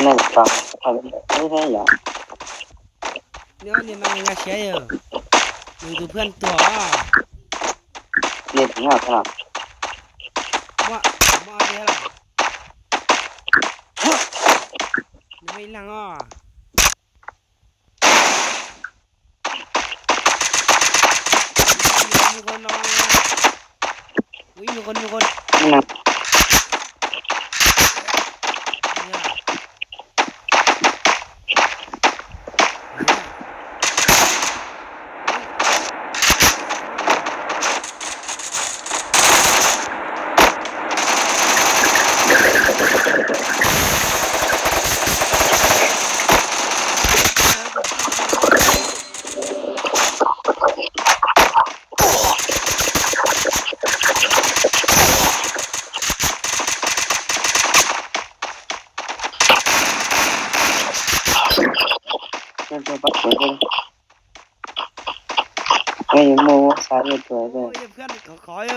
Niag no nkag siab yog nws tus pliag tuag. Muaj, muaj ob teg lawm. Nws muaj ib leeg os. Ib nyuag qo, ib nyuag qo, ib nyuag qo. Ej, muaj ua xav ua tuag. Ej, pliag qhov qhov.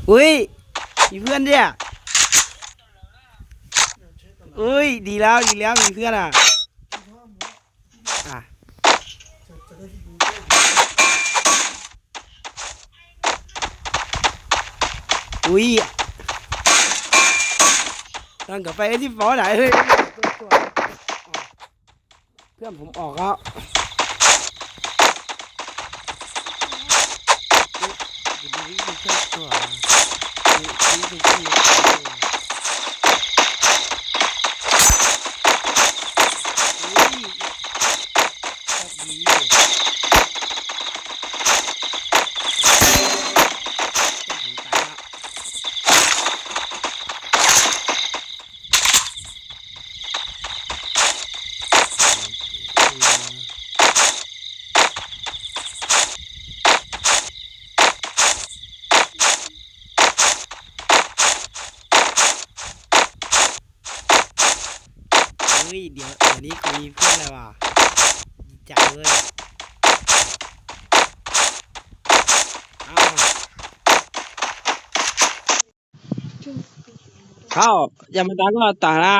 Ui, mi phuaj tiag. Ui, dim lawm, dim lawm mi phuaj na. Ui, tau nkawd pais ib tib paub na. Pliag phoom os. Ui, dim, dim li kuv mi phuaj lawm as. Cas ua. Hauj, yog mas tas koj tas na.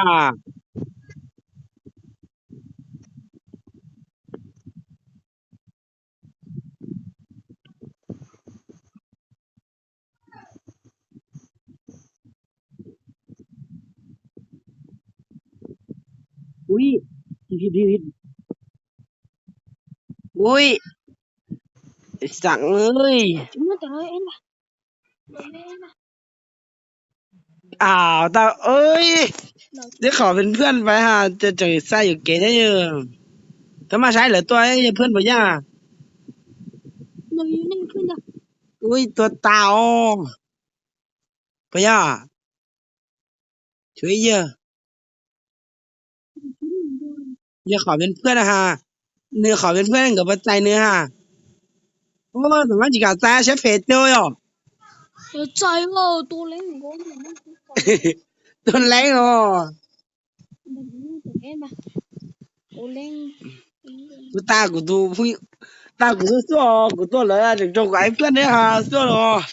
Ui, ui, sảng ơi. Aw, tau, ui, twb qhov pheej phuaj pais ha, tseem xa yuam kev thiab. Koj maj saib lawv tuaj, yog phuaj puas yog? Ui, tuag tas os. Puas yog? Tshuav ib yawg. Yog qhov pheej phuaj na ha. Nws qhov pheej phuaj nkawd puas txais nws ha. Ua, thaum no tsis kam txais, siab phem tiag yom. Tua leeb os. Kuv tas kuv tus, tas kuv tus xuaj, kuv tuaj lawv tseem raug kuv ib pliag neb ha xuaj los.